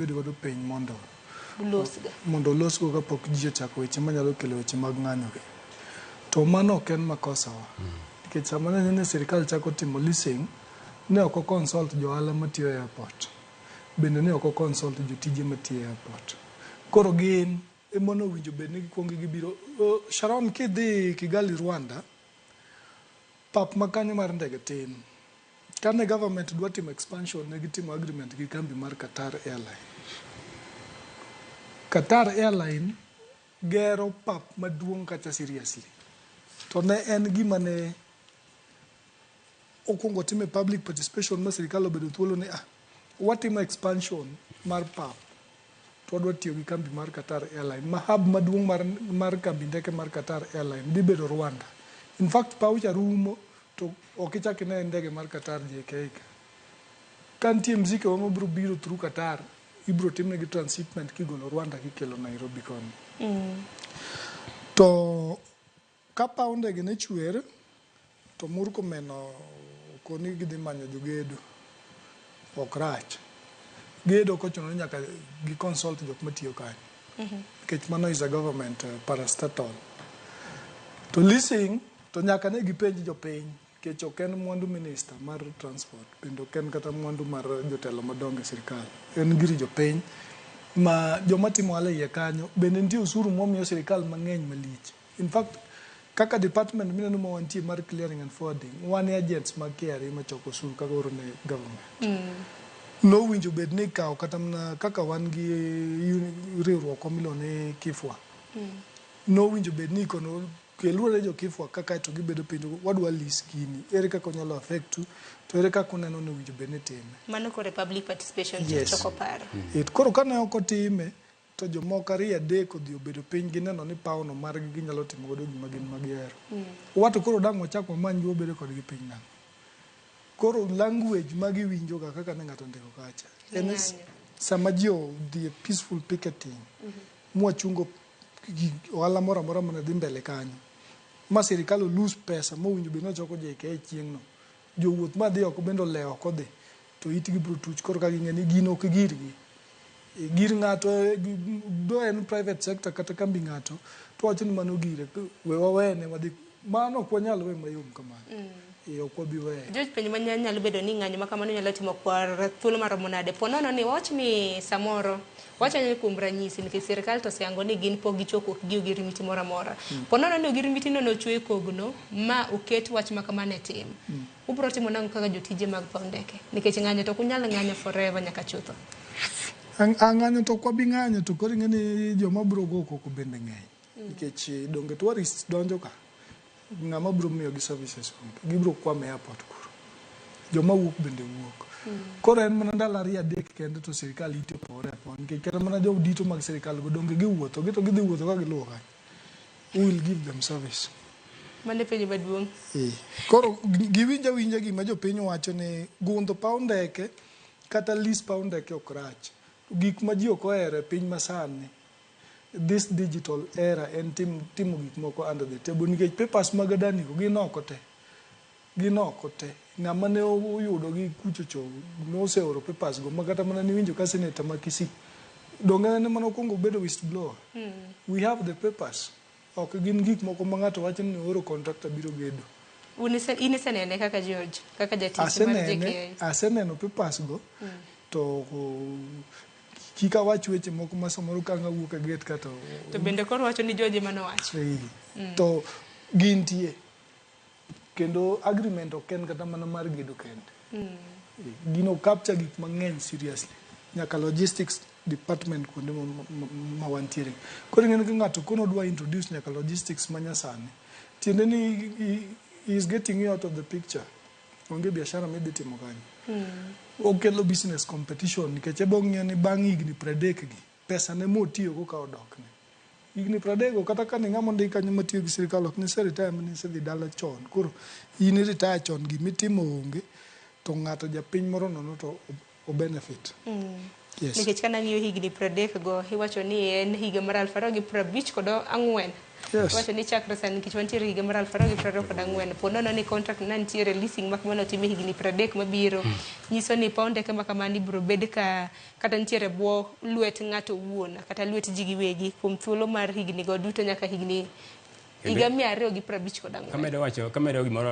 Wabed godo piny mondo Ulosgo. Mondo olosgo kapok ji ochako weche manyalo kelo weche mag ng'anyo gi. To mano ok en makosawa. Nikech sama ne ni sirikal chako timo leasing, ne ok o consult jo ohala matiyo e airport. Bende ne ok o consult jotije matiyo e airport. Koro gin ema nowinjo bed ni gikuongo gibiro. Sharon, kidhi Kigali, Rwanda, pap ma kanyo mar ndege tin. Kane government dwa timo expansion, ne gitimo agreement gi kambi mar Qatar Airline. Qatar Airline gero pap maduong' kacha seriously. To ne en gima ne okwongo time public participation ma sirikal obedo thuolo ni, ah, watimo expansion mar pap to wadwa tiyo gi kambi mar Qatar Airline ma hub maduong' mar kambi ndeke mar Qatar Airline dhi bedo Rwanda. In fact, paw cha rumo to ok ichak ine ndege mar Qatar JKIA ka. Ka nitie mzike wa mabiro biro through Qatar, ibiro timnegi transshipment kigolo Rwanda kikelo Nairobi koni. To ka paw ndege ne chwer, to Murkomen okoni gidhi manyo jogedo. Ok rach. Gedo ok ochuno ni nyaka gi consult jok matiyo kanyo. Nikech mano is a government parastatal. To leasing to nyaka ne gipenj jopiny nikech ok en mwandu minister mar transport, bende ok en kata mwandu mar jotelo madongo e sirikal. En gir jopiny ma joma timo ohala e iye kanyo bende nitie osuru mwamiyo sirikal mang'eny malich. In fact, kaka department mineno ma wantie mar clearing and forwarding, wan e agents mag KRA machoko osuru kaka oro ne government. Nowinjo bed ni ikawo kata mana kaka wan gi riwruok miluongo ni KIFWA. Nowinjo bed ni ikono keluru jo KIFWA ka kaeto gibedo piny to wadwa lease gini. Ere kaka onyalo affect u, to ere kaka uneno ni owinjo bed ni itime. Mano koro e public participation. Yes. Choko paro. It, koro kane ok otime to jomoko ariyo adek odhi obedo piny gineno ni pawno margi ginyalo timo godo gima gin ma gihero. Wato koro dang' wachak wamany gi wabedo kodgi piny nang'o? Koro language ma giwinjo ga kaka ne ng'ato ondiko kacha. En ni Ng'anyo. Sama ji odhi e peaceful picketing, mwachungo ohala moro amora mane dhi mbele kanyo, ma sirikal o lose pesa mowinjo bed ni ochoko JKIA chieng'no. Jowuoth madhi oko bende olewo ok odhi, to itgi biro tuch koro ka ging'e ni gino ok girgi. Gir ng'ato do en private sector kata kambi ng'ato to wacho ni mano gire, we wawene wadhi, mano ok wanyal we mayom kamano. Ok wabi weye. George, penjo ma nyalo bedo ni ng'anyo ma kamano nyalo timo kwar thuolo maromo nade? Po nono ni wawach ni samoro wacho ni kuom ranyisi, nikech sirikal to oseyango ni gin pok gichopo, ok gi ogirimiti moro amora. Po nono ni ogirimiti no nochwe kogno ma oket wach ma kamano e tim. Ubiro timo nang'o kaka jotije mag paw ndeke? Nikech ng'anyo to ok unyal ng'anyo forever nyaka chutho. Ng'anyo to ok wabi ng'anyo, to koro ing'e ni joma biro go koko bende ng'eny. Nikech donge tourists donjo ka, ng'ama biro miyogi services onge. Gibiro kwamo e airport kuro. Joma wuok bende wuok. Koro en mana ndalo ariyo adek kende to sirikal ite opore apoya. Nikech kata mana jodito mag sirikal go donge giwuotho, gito gidhi wuotho ka giluwo kanyo. Who will give them service? Mano e penjo maduong'. Koro giwinj awinja gima jopiny wacho ni gundho paw ndeke kata lease paw ndeke ok rach. Gik ma ji ok ohero e piny masani, this digital era, en timo gik moko under the table, nikech papers mag Adani go gin oko te. Gin oko te. Ng'ama ne oyudo gi kucho cho noseoro papers go ma kata mana niwinjo ka senator ma Kisii. Donge en ema nokwongo bedo whistleblower? We have the papers. Ok gin gik moko ma ng'ato wacho ni ooro contractor biro gedo. In isenene kaka George, kaka jatich mar Asenene, JKIA? Aseneno papers go to kik awach weche moko ma samoro ka ang' awuok e gate ka to To bende koro wacho ni George ema nowacho. To gintie. Kendo agreement ok en kata mana mar gedo kende. Gino capture gik mang'eny seriously. Nyaka logistics department kuonde ma wantiere. Koro ing'e ni ka ng'ato kono dwa introduce nyaka logistics manyasani, tiende ni he is getting you out of the picture. Onge biashara midhi timo kanyo. Okelo business competition nikech ebo ng'iyo ni bang' higni 30 gi, pesa ne motiyogo ka odokne. Higni 30 go kata ka ni ng'ama ondik kanyo matiyo gi sirikal ok nise retire manise dhi dala chon. Koro in i retire chon, gimitimo onge to ng'ato japiny moro nono to o benefit. Yes. Nikech kana ng'iyo higni 30 go, iwacho ni en higa mar 2054. Yes. Wacho ni chakre sani nikech wantiere higa mar 2024, po nono ni contract na nitiere leasing ma kamano otim e higni 30 mabiro, nyiso ni paw ndeke ma kamano ibiro bed ka kata nitiere bwo lwet ng'ato owuon kata lwet ji giwegi kuom thuolo mar higni go duto nyaka higni higa 254. Kamedo wacho, kamedo gimoro.